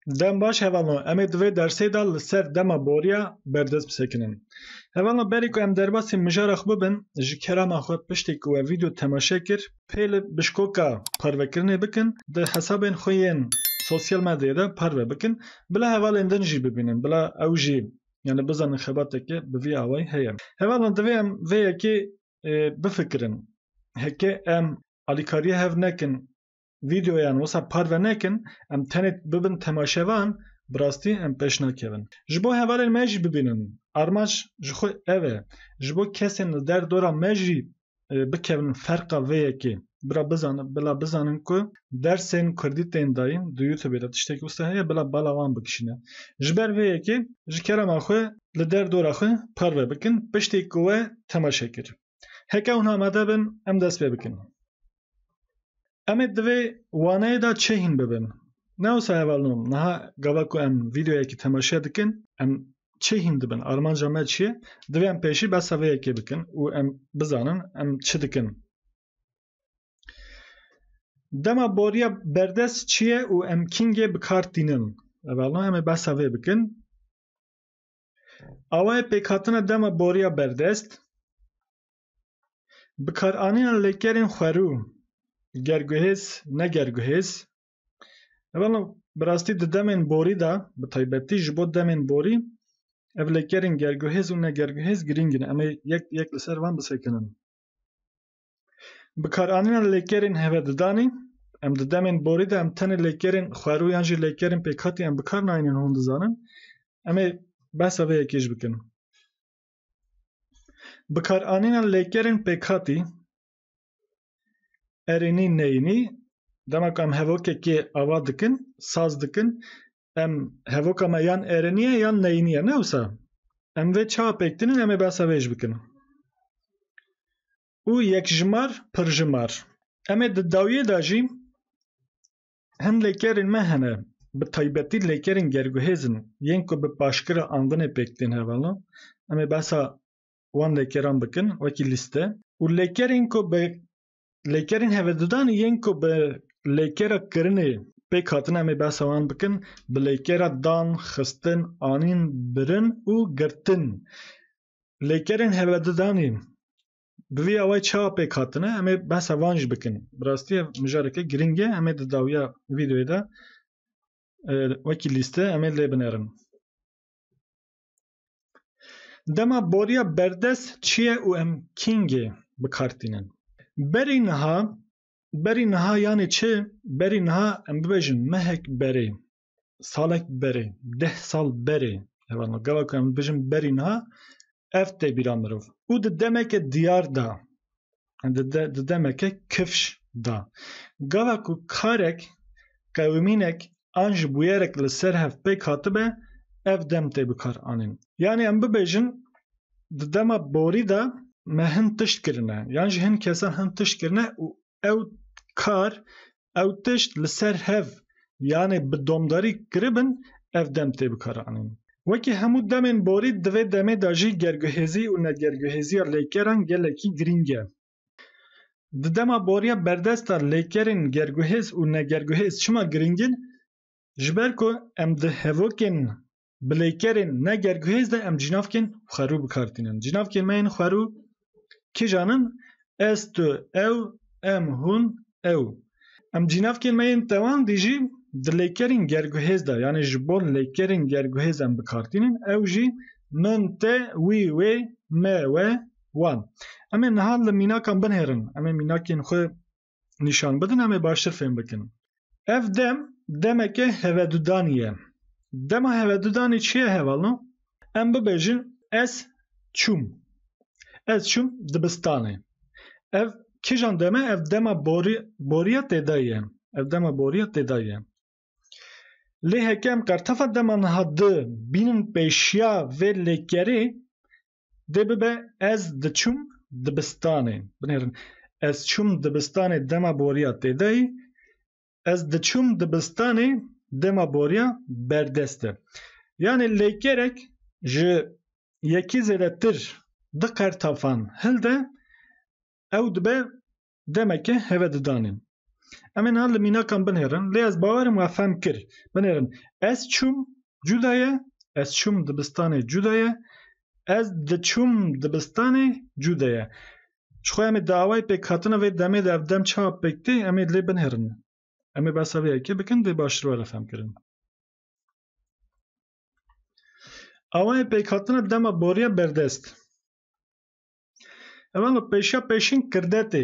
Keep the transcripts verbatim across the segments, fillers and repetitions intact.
Dem baş hevalno, em ê di vê dersê de li ser dema boriya berdest bisekinin. Hevalno, berî ku em derbasî mijara xwe bibin, ji kerema xwe piştî ku we vîdeo temaşe kir, pê li bişkoka parvekirinê bikin, di hesabên xwe yên sosyal medyayê de parve bikin, bila hevalên din jî bibînin, bila ew jî, yani, bizanin xebateke bi vî awayî heye. Hevalno, divê em vê yekê, e, bifikirin. Heke em alîkariya hev nekin, vîdeoyan wisa parve nekin, em tenê bibin temaşevan, bi rastî em pêş nakevin. Ji bo hevalên me jî bibînin, armanc ji xwe ev e. Ji bo kesên li derdora me jî, e, bikevin ferqa vê yekê. Bira bizanin, bila bizanin ku dersên kurdî tên dayîn, di YouTubeê de tiştekî wisa heye, bila bala wan bikişîne. Ji ber vê yekê, ji kerema xwe li derdora xwe parve bikin, piştî ku we temaşe kir. Heke hûn amade bin, em dest pê bikin. Em ê di vê waneyê de çi hîn bibin? Ne wisa hevalno, niha gava ku em vîdeoyekî temaşe dikin, em çi hîn dibin? Armanca me çi ye? Divê em pêşî behsa vê yekê bikin û em bizanin em çi dikin. Dema boriya berdest çi ye û em kîngê bi kar tînin? Hevalno, em ê behsa vê bikin. Awayê pêkhatina dema boriya berdest. Bikaranîna lêkerên xwerû, gerguhêz, negerguhêz. Hevalno, bi rastî di demên borî de, bi taybetî ji bo demên borî, ev lêkerên gerguhêz û negerguhêz girîng in. Em ê yek yek li ser van bisekinin. Bikaranîna lêkerên hevedidanê, em di demên borî de em tenê lêkerên xwerû yan jî lêkerên pêkhatî em bi kar nayînin, hûn dizanin. Em ê behsa vê yekê jî bikin. Bikaranîna lêkerên pêkhatî, erênî, neyînî, dema ku em hevokekê ava dikin, saz dikin, em hevoka me yan erênî ye yan neyînî ye, ne wisa? Em vê çawa pêk tînin, em ê behsa vê jî bikin. Û yekjimar, pirjimar. Em ê di dawiyê de jî hin lêkerên me hene, bi taybetî lêkerên gerguhêz in, yên ku bi paşkira andinê pêk tên hevalno. Em ê behsa wan lêkeran bikin, wekî lîste. Û lêkerên ku bi lêkerên hevedidanê yên ku bi lêkera kirinê pêk hatine, em ê behsa wan bikin, bi lêkera dan, xistin, anîn, birin û girtin. Lêkerên hevedidanê bi vî awayî çawa pêk hatine, em ê behsa van jî bikin. Bi rastî ev mijareke girîng e, em ê di dawiya vîdeoyê de, e, wekî lîste em ê lê binêrin. Dema boriya berdest çi ye û em kîngê bi kar tînin? Berî niha, berî niha yanî çi? Berî niha em bibêjin mehek berê, salek berê, deh sal berê, hevalno, gava ku em bibêjin berî niha, ev tê bîra mirov. Û di demeke diyar de, di de-, di demeke kifş de. Gava ku karek, qewimînek an jî bûyerek li ser hev pêk hatibe, ev dem tê bi kar anîn. Yanî em bibêjin, di dema borî de me hin tişt kirine, yan jî hin kesan hin tişt kirine û ew kar, ew tişt li ser hev, yanî bi domdarî kiribin, ev dem tê bi kar anîn. Wekî hemû demên borî, di vê demê de jî gerguhêzî û negerguhêziya lêkeran gelekî girîng e. Di dema boriya berdest de lêkerên gerguhêz û negerguhêz çima girîng in? Ji ber ku em di hevokên bi lêkerên negerguhêz de em cînavkên xwerû bi kar tînin. Cînavkên me yên xwerû kîjan in? Ez, tu, ew, em, hûn, ew. Em cînavkên me yên tewandî jî di lêkerên gerguhêz de, yanî ji bo lêkerên gerguhêz em bi kar tînin, ew jî min, te, wî, wê, me, we, wan. Em ê niha li mînakan binêrin. Em ê mînakên xwe nîşan bidin, em ê baştir fêm bikin. Ev dem, demeke hevedudanî ye. Dema hevedudanê çi ye hevalno? Em bibêjin, ez çûm. Ez çûm dibistanê. Ev kîjan dem e? Ev dema borî-, boriya têdayî ye. Ev dema boriya têdayî ye. Lê heke em qertefa dema niha di bînin pêşiya vê lêkerê, dê bibe, ez diçûm dibistanê. Binêrin, ez çûm dibistanê dema boriya têdayî, ez diçûm dibistanê dema boriya berdest e. Yanî lêkerek ji yekî zêdetir di qertafan hilde, ew dibe demeke hevedidanê. Em ê niha li mînakan binêrin, lê ez bawerim we fehm kir. Binêrin, ez çûm cuda ye, ez çûm dibistanê cuda ye, ez diçûm dibistanê cuda ye. Ji xwe em ê di awayê pêkhatina vê demê de ev dem çawa pêk tê, em ê lê binêrin. Em ê behsa vê yekê bikin, dê baştir were fehm kirin. Awayê pêkhatina dema boriya berdest. Ev ango pêşiya pêşîn kirde tê.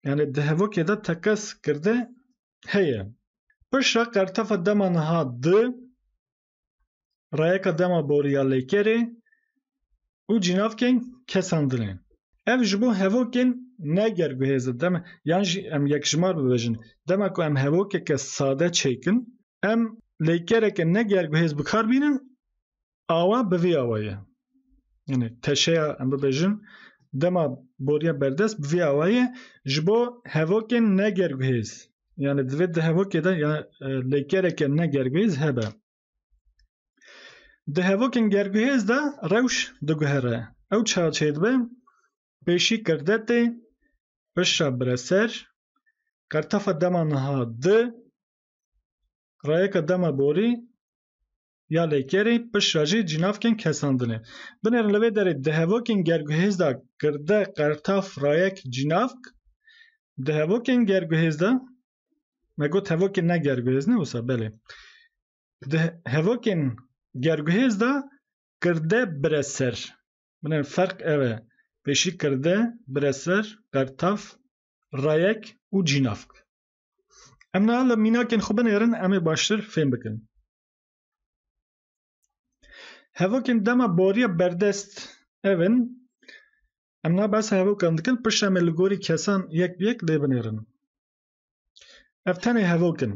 Yani di hevokê de tekez kirde heye. Piştre qertefa dema niha di, rayeka dema boriya lêkerê û cînavkên kesandinê. Ev ji bo hevokên ne gerguhêz e. Dema, yan jî em yekjimar bibêjin. Dema ku em hevokeke sade çêkin, em lêkereke ne gerguhêz bi kar bînin, awa bi vî awa ye. Yani teşeya em bibêjin, dema boriya berdest bi vî awa ye, ji bo hevokên ne gerguhêz. Yani divê di hevokê de ya, e, lêkereke ne gerguhêz hebe. Di hevokên gerguhêz de rewş diguhere. Ew çawa çêdibe? Pêşî kirde tê, piştre bire ser, qertefa dema niha di, rayeka dema borî ya lêkerê, piştre jî cînavkên kesandinê. Binêrin li vê derê di hevokên gerguhêz de kirde, qertaf, rayek, cînavk, di hevokên gerguhêz de, me got hevokên ne gerguhêz ne wisa, belê. Di hevokên gerguhêz de kirde bire ser. Binêrin ferq ev e. Pêşî kirde, bire ser, qertaf, rayek û cînavk. Em niha li mînakên xwe binêrin, em ê baştir fêm bikin. Hevokên dema boriya berdest ev in. Em niha behsa hevokan dikin, piştre em ê li gorî kesan yek bi yek lê binêrin. Ev tenê hevok in.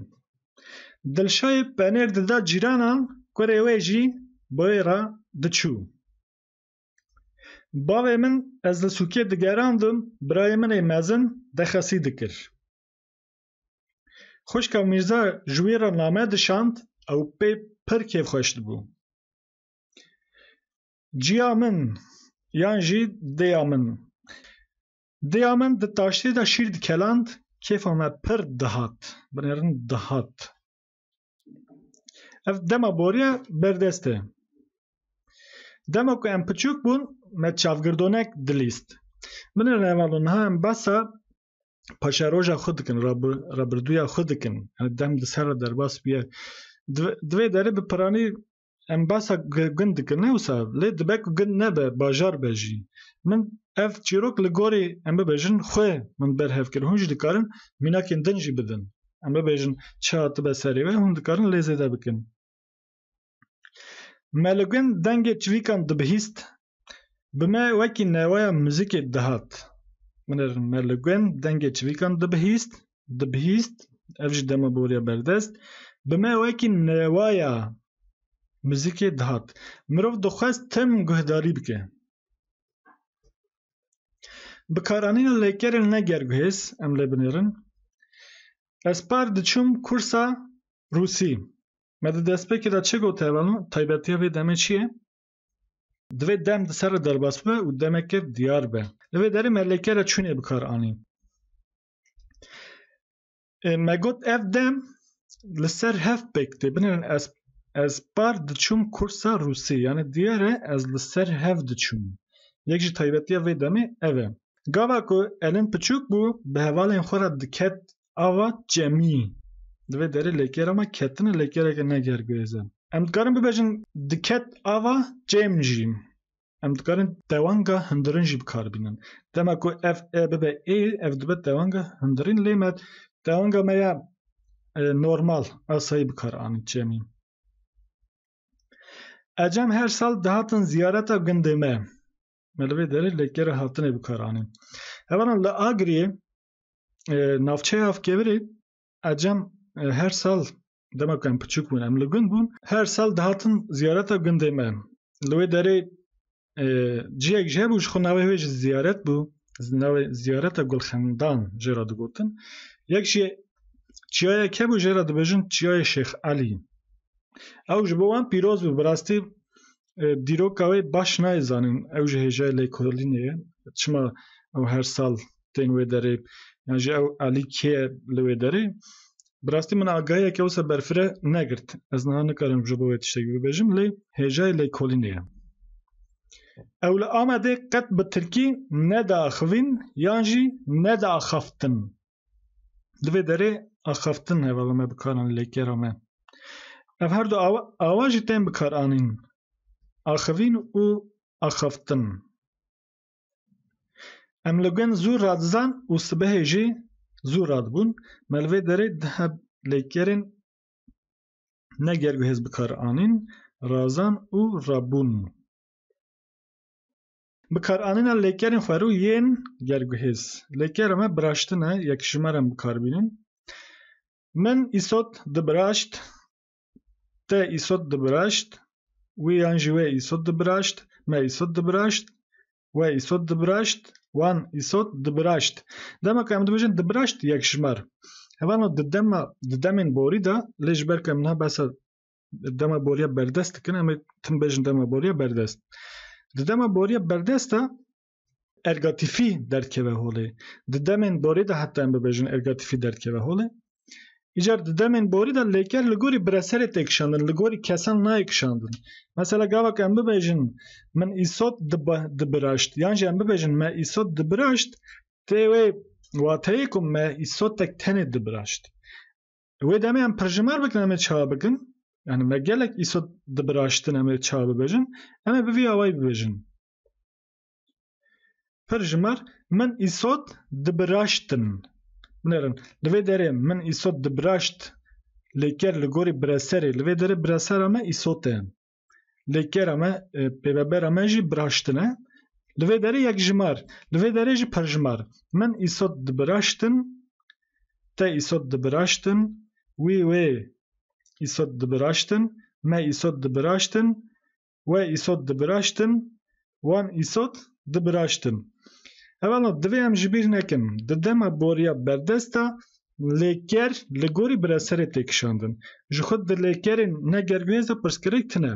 Dilşayê penêr dida cîranan, kurê wê jî bi wê re diçû. Bavê min ez li sûkê digerandim, birayê min ê mezin dexesî dikir. Xwişka Mîrza ji wî re name dişand, ew pê pir kêfxweş dibû. Ciya min, yan jî dêya min. Dêya min di taştê de şîr dikeland, kêfa me pir dihat. Binêrin dihat. Ev dema boriya berdest e. Dema ku em piçûk bûn, me çavgirdonek dilîst. Binêrin hevalo, niha em behsa paşeroja xwe dikin, rabir-, rabirdûya xwe dikin. Yani dem di ser re derbas bûye. Di, di vê derê bi piranî em behsa gu-, gund dikin, ne wisa? Lê dibe ku gund nebe, bajar be jî. Min ev çîrok li gorî, em bibêjin, xwe min berhev kir. Hûn jî dikarin mînakên din jî bidin. Em bibêjin, çi hatibe serê we, hûn dikarin lê zêde bikin. Me li gund dengê çivîkan dibihîst, bi me wekî newaya muzîkê dihat. Binêrin, me li gund dengê çivîkan dibihîst, dibihîst, ev jî dema boriya berdest, bi me wekî newaya muzîkê dihat. Mirov dixwest tim guhdarî bike. Bikaranîna lêkerên ne gerguhêz, em lê binêrin. Ez par diçûm kursa rûsî. Me di destpêkê de çi got hevalno? Taybetiya vê demê çi ye? Divê dem di ser re derbas bibe û demeke diyar be. Li vê derê me lêkere çûnê bi kar anî. E, me got ev dem li ser hev pêk tê. Binêrin ez, ez par diçûm kursa rûsî. Yani diyar e ez li ser hev diçûm. Yek ji taybetiya vê demê ev e. Gava ku Elin piçûk bû, bi hevalên xwe re diket ava çemî. Di vê derê lêkera me ketine lêkereke ne gerguhêz e. Em dikarin bibêjin diket ava çêm jî. Em dikarin tewanga hundirîn jî bi kar bînin. Dema ku ev e bibe ê, ev dibe tewanga hundirîn, lê me tewanga me ya, e, normal, asayî bi kar anî çemî. Ecem her sal dihatin ziyareta gundê me. Me li vê derê lêkere hatinê bi kar anî. Hevanan li Agiriyê, e, navçeya Avkêvirê, Ecem, e, her sal, dema ku em piçûk bûn, em li gund bûn, her sal dihatin ziyareta gundê me. Li wê derê, e, ciyek jî hebû, ji xwe navê wê jî ziyaret bû. Navê ziyareta Gulxendan jê re digotin. Yek jî çiyayek hebû, jê re dibêjin Çiyayê Şêx Elî. Ew ji bo wan pîroz bû. Bi rastî, e, dîroka wê baş nayê zanîn. Ew ji hêjayê lêkolînê ye. Çima ew her sal tên wê derê, Yan jî ew Elî kê ye li wê derê? Bi rastî min agahiyeke wisa berfireh negirt. Ez niha nikarim ji bo wê tiştekî bibêjim, lê hêjayê lêkolînê ye. Ew li Amedê qet bi tirkî nediaxivîn yan jî nediaxaftin. Di vê derê axaftin hevala me bi kar anîn, lêkera me. Ev her du awa, awa jî tên bi kar anîn. Axivîn û axaftin. Em li gund zû radizan û sibehê jî zû radibûn. Me li vê derê di heb lêkerên ne gerguhêz bi kar anîn, razan û rabûn. Bikaranîna lêkerên xwerû yên gerguhêz. Lêkera me biraştin e, yekjimar em bi kar bînin. Min îsot dibiraşt, te îsot dibiraşt, wî yan jî wê îsot dibiraşt, me îsot dibiraşt, we îsot dibiraşt, wan îsot dibiraşt. Dema ku em dibêjin dibiraşt, yekjimar. Hevalno di dema, di demên borî de, lê ji ber ku em niha behsa dema boriya berdest dikin, em ê tim bêjin dema boriya berdest. Di dema boriya berdest de ergatîfî derdikeve holê. Di demên borî de heta em bibêjin ergatîfî derdikeve holê. Îcar di demên borî de lêker li gorî bireserê tê kişandin, li gorî kesan nayê kişandin. Mesela gava ku em bibêjin min îsot diba-, dibiraşt, yan jî em bibêjin me îsot dibiraşt, tê wê wateyê ku me îsotek tenê dibiraşt. Wê demê em pirjimar bikin, em ê çawa bikin? Yani me gelek îsot dibiraştin, em ê çawa bibêjin? Em ê bi vî awayî bibêjin. Pirjimar, min îsot dibiraştin. Binêrin, li vê derê min îsot dibiraşt, lêker li gorî bireserê, li vê derê biresera me îsot e. Lêkera me, e, pêvebera me jî biraştin e. Li vê derê yekjimar, li vê derê jî pirjimar. Min îsot dibiraştin, te îsot dibiraştin, wî wê îsot dibiraştin, me îsot dibiraştin, we îsot dibiraştin, wan îsot dibiraştin. Hevalno, divê em ji bîr nekin. Di dema boriya berdest de lêker li gorî bireserê tê kişandin. Ji xwe di lêkerên ne gerguhêz de pirsgirêk tune.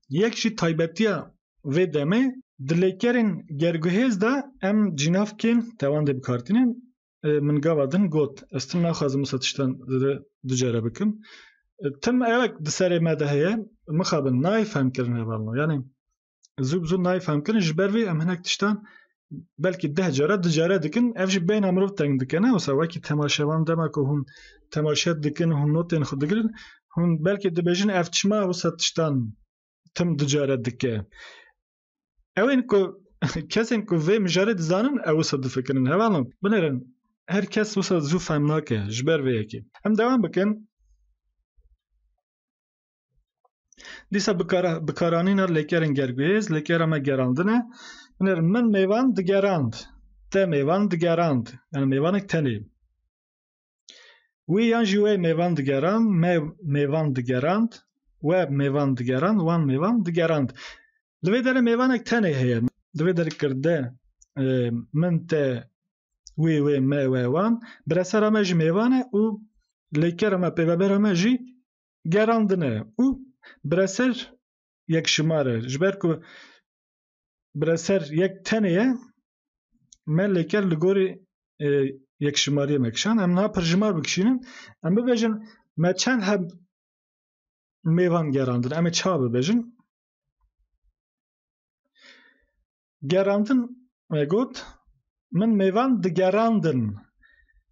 Yek jî taybetiya vê demê, di lêkerên gerguhêz de em cînavkên tewandê bi kar tînin. E, min gava din got, ez tim naxwazim wisa tiştan di, du care bikim. E, tim ewek di serê me de heye, mixabin, nayê fehmkirin hevalno. Yani, zû bi zû nayê fehmkirin, ji ber vê em hinek tiştan belkî deh cara, du care dikin, ev jî beyna mirov teng dike, ne? Wisa wekî temaşevan dema ku hûn temaşe dikin, hûn notên xwe digirin, hûn belkî dibêjin, ev çima wisa tiştan tim du care dike. Ew ên ku, kesên ku vê mijarê dizanin, ew wisa difikirin. Hevalno, binêrin, her kes wisa zû fehm nake, ji ber vê yekê. Em dewam bikin. Dîsa bikara-, bikaranîna lêkerên gerguhêz, lêkera me gerandin e. Binêrin, min mêvan digerand, te mêvan digerand. Yani mêvanek tenê. Wî yan jî wê mêvan digerand, me mêvan digerand, we mêvan digerand, wan mêvan digerand. Li vê derê mêvanek tenê heye. Li vê derê kirde, e, min, te, wî, wê, me, we, wan. Biresera me jî mêvan e û lêkera me, pêvebera me jî gerandin e. Û bireser yekjimar e. Ji ber ku bireser yek tenê ye, me lêker li gorî, e, yekjimariyê me kişand. Em niha pirjimar bikişînin. Em bibêjin, me çend heb mêvan gerandin? Em ê çawa bibêjin? Gerandin, me got, min mêvan digerandin.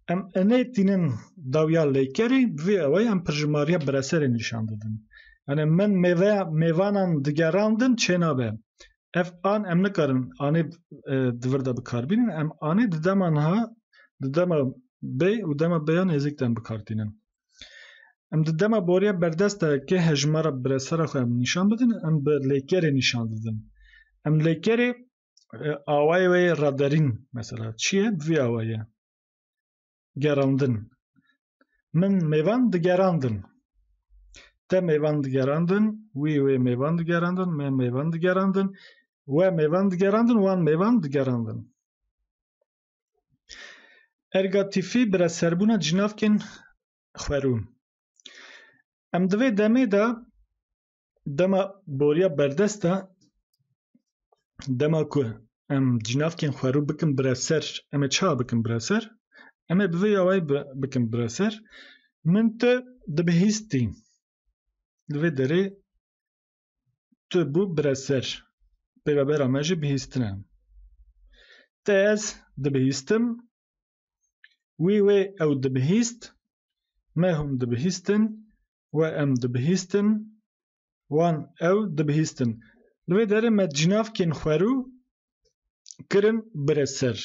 Em enê tînin dawiya lêkerê, bi vê awayî em pirjimariya bireserê nîşan didin. Yani min mêve-, mêvanan digerandin çênabe. Ev an em nikarin anê, e, di vir de bi kar bînin. Em anê di dema niha, di dema bê û dema bêya nêzîk de em bi kar tînin. Em di dema boriya berdest de kê hejmara biresera xwe em nîşan bidin, em bi lêkerê nîşan didin. Em lêkerê, e, awayê wê yê raderîn, mesela, çi ye? Bi vî awayî ye. Gerandin. Min mêvan digerandin. Te mêvan digerandin, wî wê mêvan digerandin, me mêvan digerandin, we mêvan digerandin, wan mêvan digerandin. Ergatîfî, bireserbûna cînavkên xwerû. Em di vê demê de, dema boriya berdest de, dema ku em cînavkên xwerû bikin bireser, em ê çawa bikin bireser? Em ê bi vê awayî bi-, bikin bireser. Min tu dibihîstî. Li vê derê tu bû bireser. Pêvebera me jî bihîstin e. Te ez dibihîstim. Wî wê ew dibihîst. Me hûn dibihîstin. We em dibihîstin. Wan ew dibihîstin. Li vê derê me cînavkên xwerû kirin bireser.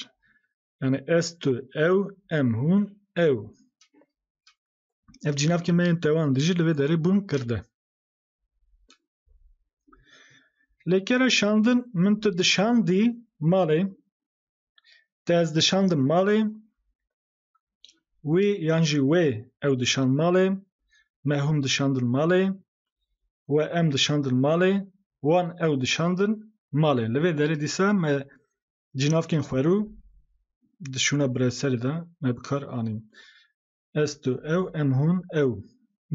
Yani ez, tu, ew, em, hûn, ew. Ev cînavkên me yên tewan dijî li vê derê bûn kirde. Lêkere şandin, min tu dişandî malê. Te ez dişandim malê. Wî yan jî wê ew dişand malê. Me hûn dişandin malê. We em dişandin malê. Wan ew dişandin malê. Li vê derê dîsa me cînavkên xwerû di şûna bireserê de me bi kar anîn. Ez, tu, ew, em, hûn, ew.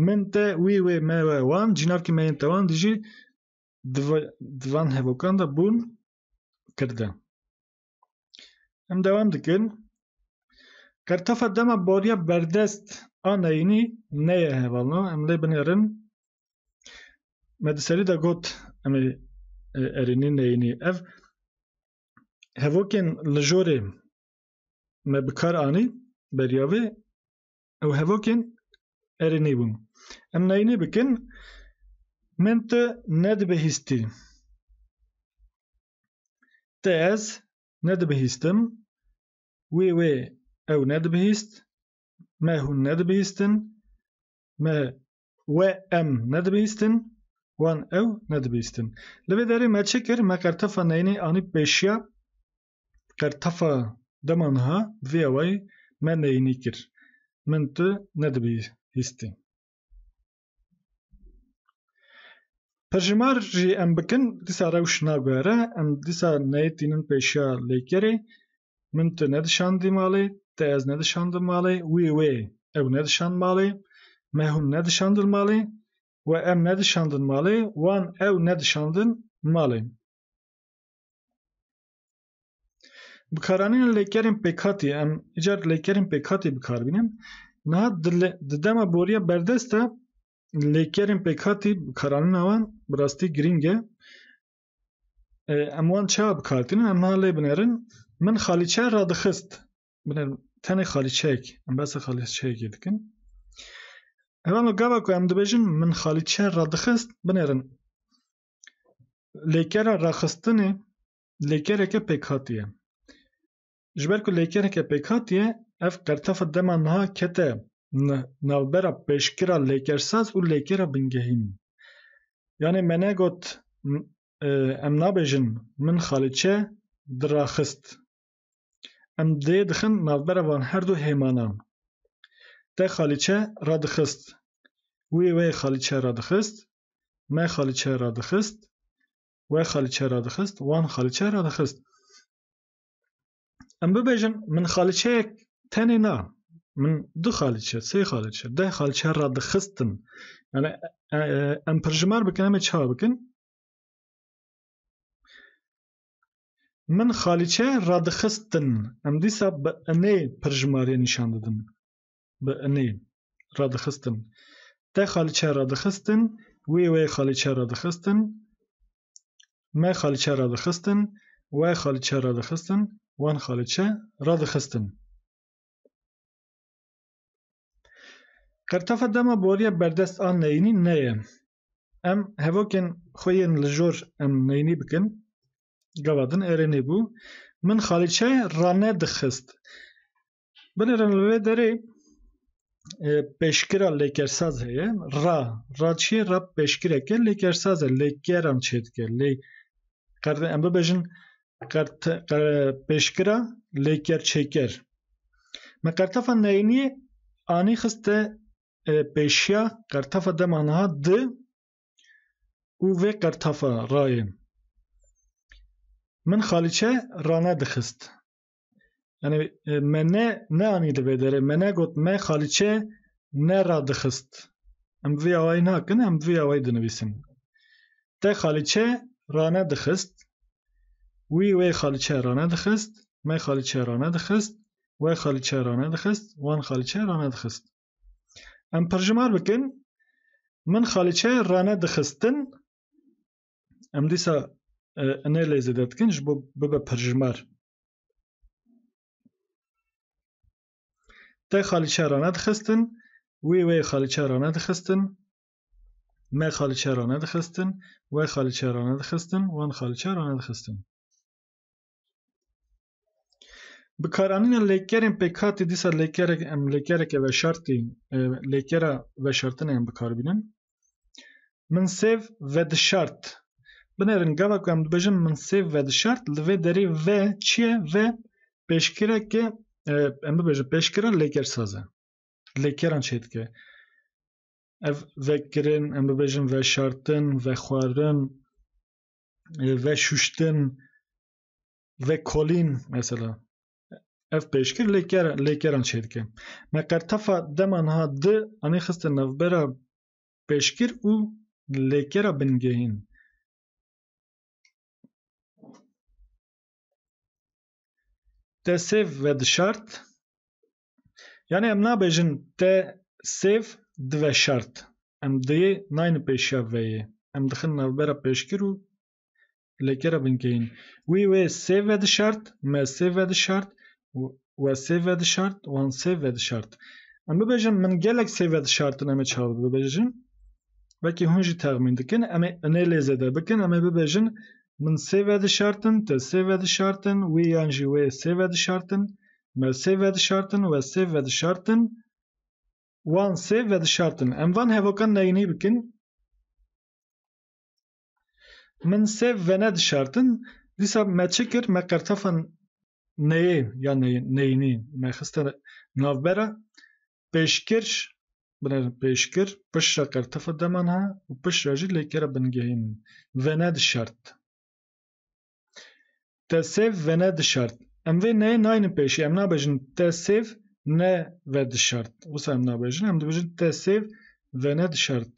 Min, te, wî, wê, me, we, wan, cînavkî me yên tewan dijî di va-, di van hevokan de bûn kirde. Em dewam dikin. Qertefa dema boriya berdest a neyînî neye hevalno. Em lê binêrin. Me di serî de got, em ê, e, erênî neyînî. Ev hevokên li jorê me bi kar anî beriya vê, ew hevokên erênî bûn. Em neyînî bikin, min tu nedibihîstî. Te ez nedibihîstim. Wî, wê, ew nedibihîst. Me, hûn nedibihîstin. Me, we, em nedibihîstin. Wan, ew nedibihîstin. Li vê derê me çi kir? Me qertefa neyînî anî pêşiya qertefa dema niha, bi vê awayî me neyînî kir. Min, tu nedibihîstî. Pirjimar jî em bikin, dîsa rewş naguhere. Em dîsa neyê tînin pêşiya lêkerê. Min, tu nedişandî malê, te, ez nedişandim malê, wî, wê, ew nedişand malê, me, hûn nedişandin malê, we, em nedişandin malê, wan, ew nedişandin malê. Bikaranîna lêkerên pêkhatî, em îcar lêkerên pêkhatî bi kar bînin. Niha di le-, di dema boriya berdest de lêkerên pêkhatî, bikaranîna wan bi rastî girîng e. E, em wan çawa bi kar tînin? Em niha lê binêrin. Min xalîçe radixist. Binêrin, tenê xalîçeyek. Em behsa xalîçeyekê dikin. Hevalno, gava ku em dibêjin min xalîçe radixist, binêrin. Lêkera raxistinê lêkereke pêkhatî ye. Ji ber ku lêkereke pêkhatî ye, ev qertefa dema niha kete n-, navbera pêşkira lêkersaz û lêkera bingehîn. Yanê me negot, m-, e, em nabêjin min xalîçe diraxist. Em dê dixin navbera van her du hêmanan. Te xalîçe radixist. Wî, wê xalîçe radixist. Me xalîçe radixist. We xalîçe radixist. Wan xalîçe radixist. Em bibêjin, min xalîçeyek tenê na. Min du xalîçe, sê xalîçe, deh xalîçe radixistin. Yani, e, e, em pirjimar bikin, em ê çawa bikin? Min xalîçe radixistin. Em dîsa bi inê pirjimariyê nîşan didin. Bi inê radixistin. Te xalîçe radixistin, wî, wê xalîçe radixistin, me xalîçe radixistin, we xalîçe radixistin, wan xalîçe radixistin. Qertefa dema boriya berdest a neyînî neye. Em hevokên xwe yên li jor em neyînî bikin. Gava din erênê bû. Min xalîçe rane dixist. Binêrin li vê derê, e, pêşkira lêkersaz heye. Ra, ra çi ye? Ra pêşkireke lêkersaz e. Lêkeran çêdike. Lê, qerde-, em bibêjin qert-, qe-, pêşkira lêker çêker. Me qertefa neyînî anî xiste, e, pêşiya qertefa dema niha di û vê qertefa rayê. Min xalîçe rane dixist. Yani, e, me ne, neanî di vê derê. Me negot me xalîçe ne radixist. Em bi vê awayî nakin, em bi vê awayî dinivîsin. Te xalîçe rane dixist. Wî, wê xalîçe rane dixist. Me xalîçe rane dixist. we xalîçe rane dixist, wan xalîçe rane dixist. Em pirjimar bikin, min xalîçe rane dixistin, em dîsa e, inê lê zêde dikin, ji bo bibe pirjimar. Te xalîçe rane dixistin, wî wê xalîçe rane dixistin, me xalîçe rane dixistin, we xalîçe rane dixistin, wan xalîçe rane dixistin. Bikaranîna lêkerên pêkhatî dîsa lêkerek, em lêkereke veşartî, e, lêkera veşartinê em bikar bînin. Min sêv vedişart. Binêrin, gava ku em dibêjin min sêv vedişart, li vê derê ve çi ye? Ve pêşkireke, e, em bibêjin pêşkira lêkersaz e. Lêkeran çêdike. Ev vekirin, em bibêjin veşartin, vexwarin, e, veşuştin, vekolîn mesela. Ev pêşkir lêker, lêkeran çêdike. Me qertefa dema niha di anî xiste navbera pêşkir û lêkera bingehîn. Te sêv vedişart. Yanî em nabêjin te sêv diveşart. Em diyê nayne pêşiya veyê. Em dixin navbera pêşkir û lêkera bingehîn. Wî wê sêv vedişart, me sêv vedişart, we sêv vedişart, wan sêv vedişart. Em bibêjin min gelek sêv vedişartin, em ê çawa bibêjin? Wekî hûn jî texmîn dikin, em ê inê lê zêde bikin, em ê bibêjin min sêv vedişartin, te sêv vedişartin, wî yan jî wê sêv vedişartin, me sêv vedişartin, we sêv vedişartin, wan sêv vedişartin. Em van hevokan neyînî bikin. Min sêv venedişartin. Dîsa me çi kir? Me qertefa neyê ya ney-, neyînî me xiste navbera pêşkir, binêrin pêşkir, piştre qertefa dema niha û piştre jî lêkera bingehîn. Venedişart. Te sêv venedişart. Em vê neyê naynin pêşî. Em nabêjin te sêv nevedişart. Wisa em nabêjin. Em dibêjin te sêv venedişart.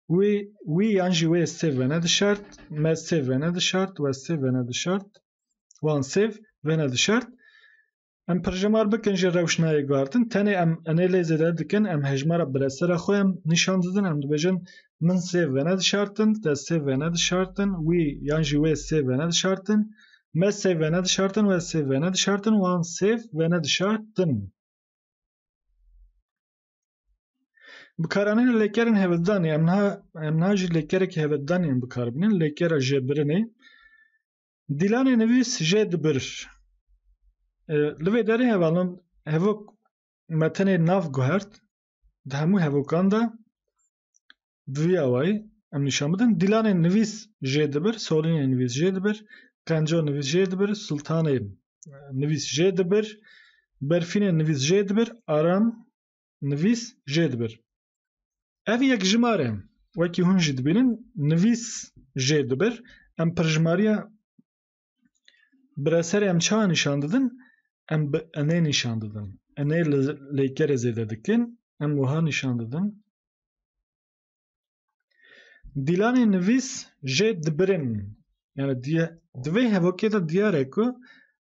Wî, wî yan jî wê sêv venedişart. Me sêv venedişart. We sêv venedişart. Wan sêv venedişart. Em pirjimar bikin jî rewş nayê guhertin. Tenê em enê lê zêde dikin, em hejmara biresera xwe em nîşan didin, em dibêjin min sêv venedişartin, te sêv venedişartin, wî yan jî wê sêv venedişartin, me sêv venedişartin, we sêv venedişartin, wan sêv venedişartin. Bikaranîna lêkerên hevdanê, em niha, em niha jî lêkerekî hevdanê em bikar bînin, lêkera jêbirinê. Dîlanê nivîs jê dibir. E, li vê derê hevalon hevok me tenê nav guhert. Di hemû hevokan de bi vî awayî em nîşan bidin. Dîlanê nivîs jê dibir, solînê nivîs jê dibir, qenco nivîs jê dibir, sultanê nivîs jê dibir, berfînê nivîs jê dibir, aram nivîs jê dibir. Ev yek jimar e. Wekî hûn jî dibînin, nivîs jê dibir. Em pirjimariya bireserê em çawa nîşan didin? Em bi enê nîşan didin. Enê li lêkerê zêde dikin. Em wiha nîşan didin. Dîlanê nivîs jê dibirin. Yani diye, di vê hevokê de diyar e ku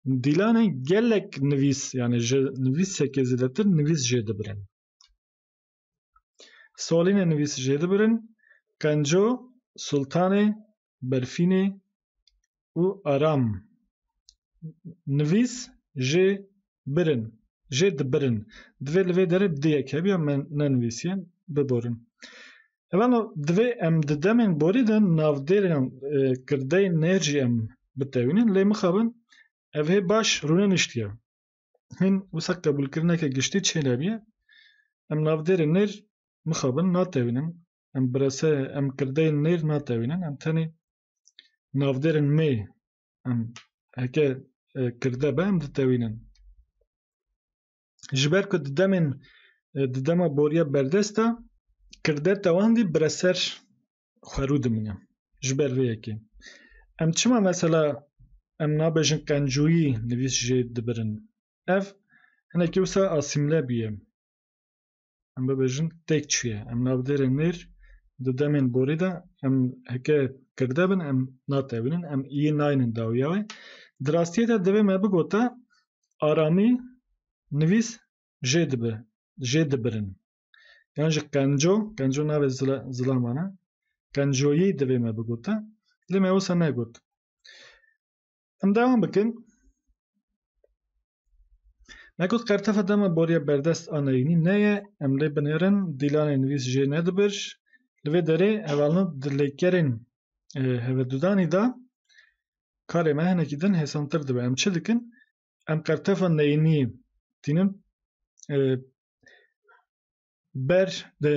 dîlanê gelek nivîs, yani ji nivîsekê zêdetir nivîs jê dibirin. Solînê nivîs jê dibirin, qenco, sultanê, berfînê û aram. Nivîs jê birin, jê dibirin. Divê li vê derê di yek hebiya me nenivîsiye, biborin. Evano divê em di demên borî de navdêrên, e, kirdeyên nêr jî em bitewînin, lê mixabin ev hê baş rûneniştiye. Hîn wisa qebûlkirineke giştî çênebiye. Em navdêrên nêr mixabin natewînin. Em birese, em kirdeyên nêr natewînin. Em tenê navdêrên mê, em heke, e, kirde be, em ditewînin. Ji ber ku di demên, e, di dema boriya berdest de kirde tewandî bireser xwerû dimîne. Ji ber vê yekê. Em çima mesela em nabêjin qencûyî nivîs jê dibirin? Ev hinekî wisa asîmle bûye. Em bibêjin têk çûye. Em navdêrê nêr di demên borî de em heke kirde bin, em natewînin, em iyê naynin dawiya wê. Di rastiyê de divê me bigota aramî nivîs jê dibi, jê dibirin. Yan jî qenco, qenco navê zila-, zilaman e. Qencoyî divê me bigota. Lê me wisa negot. Em dewam bikin. Me got qertefa dema boriya berdest a neyînî neye, em lê binêrin, dîlanê nivîs jê nedibir. Li vê derê hevalno di lêkerên, e, hevedudanî de karê me hinekî din hêsantir dibe. Em çi dikin? Em qertefa neyînî tînin, e, ber di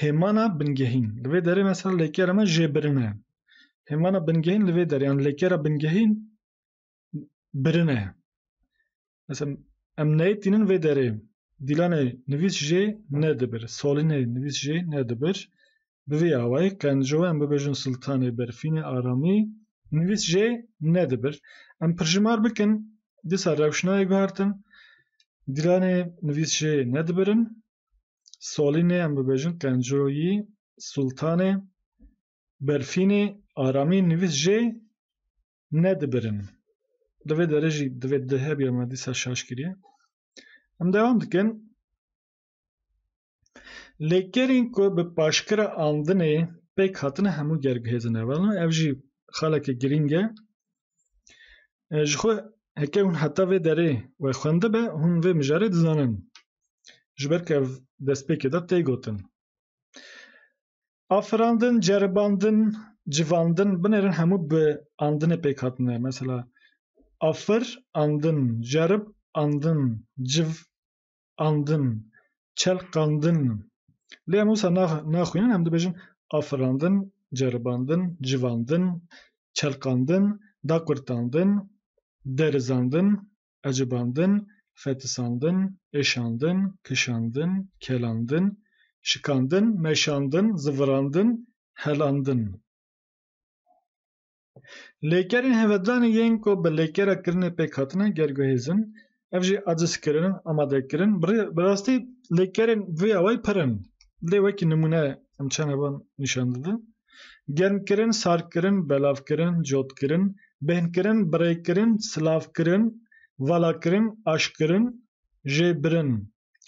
hêmana bingehîn. Li vê derê mesela lêkera me jê birin e. Hêmana bingehîn li vê derê, yan lêkera bingehîn birin e. Mesela em neyê tînin vê derê. Dîlanê nivîs jê nedibir. Solînê nivîs jê nedibir. Bi vî awayî qenco em bibêjin sultanê berfînê aramî nivîs jê nedibir. Em pirjimar bikin, dîsa rewş nayê guhertin. Dîlanê nivîs jê nedibirin. Solînê em bibêjin qencoyî, sultanê berfînê aramî nivîs jê nedibirin. Di vê derê jî divê di hebiya me dîsa şaş kiriye. Em dewam dikin. Lêkerên ku bi paşkira andinê pêk hatine hemû gerguhêzin hevalno. Ev jî xaleke girîng e. E, ji xwe heke hûn heta vê derê we xwendibe, hûn vê mijarê dizanin. Ji ber ku ev destpêkê de tê gotin. Afirandin, ceribandin, civandin, binêrin hemû bi andinê pêk hatine. Mesela, afir, andin, cerib, andin, civ, andin, çelqandin. Lê em wisa nax-, naxwînin, em dibêjin afirandin, ceribandin, civandin, çelqandin, daqurtandin, derizandin, ecibandin, fetisandin, êşandin, kişandin, kelandin, şikandin, meşandin, zivirandin, helandin. Lêkerên hevedanê yên ku bi lêkera kirinê pêk hatine gerguhêzin, ev jî aciz kirin, amade kirin. Bi rê-, bi rastî lêkerên vî awayî pir in. Lê wekî nimûne em çend hevan nîşan didin. Germkirin, sarkirin, belavkirin, cotkirin, bêhnkirin, birêkirin, silavkirin, valakirin, aşkirin, jêbirin.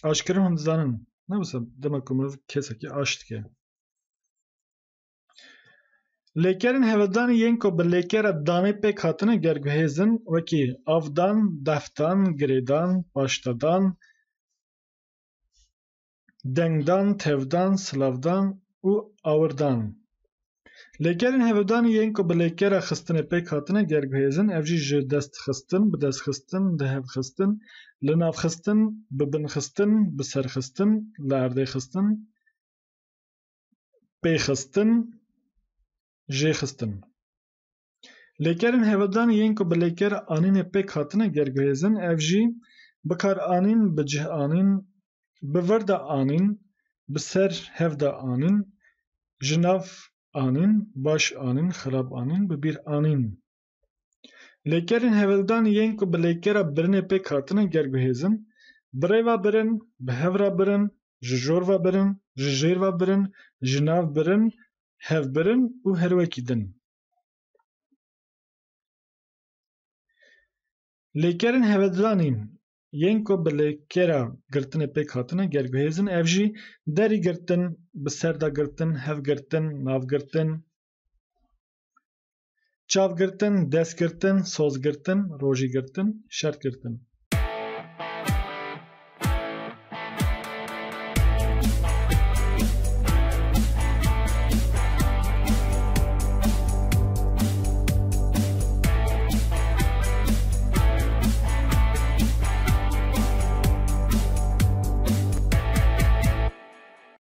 Aşkirin hûn dizanin. Ne wisa dema ku mirov kesekî aş dike. Lêkerên hevedanê yên ku bi lêkera danê pêk hatine gerguhêzin, wekî avdan, defdan, girêdan, paştedan, dengdan, tevdan, silavdan û awirdan. Lêkerên hevedanê yên ku bi lêkera xistinê pêk hatine gerguhêzin, ev jî ji dest xistin, bi dest xistin, di hev xistin, li nav xistin, bi bin xistin, bi ser xistin, li erdê xistin, pê xistin, jê xistin. Lêkerên hevedanê yên ku bi lêkera anînê pêk hatine gerguhêzin, ev jî bikar anîn, bi cih anîn, bi vir de anîn, bi ser hev de anîn, ji nav anîn, baş anîn, xirab anîn, bi bîr anîn. Lêkerên hevildanê yên ku bi lêkera birinê pêk hatine gerguhêzin, bi rê ve birin, bi hev re birin, ji jor ve birin, ji jêr ve birin, ji nav birin, hev birin û her wekî din. Lêkerên hevildanê yên ku bi lêkera girtinê pêk hatine gerguhêzin, ev jî derî girtin, bi ser de girtin, hev girtin, nav girtin, çav girtin, dest girtin, soz girtin, rojî girtin, şert girtin.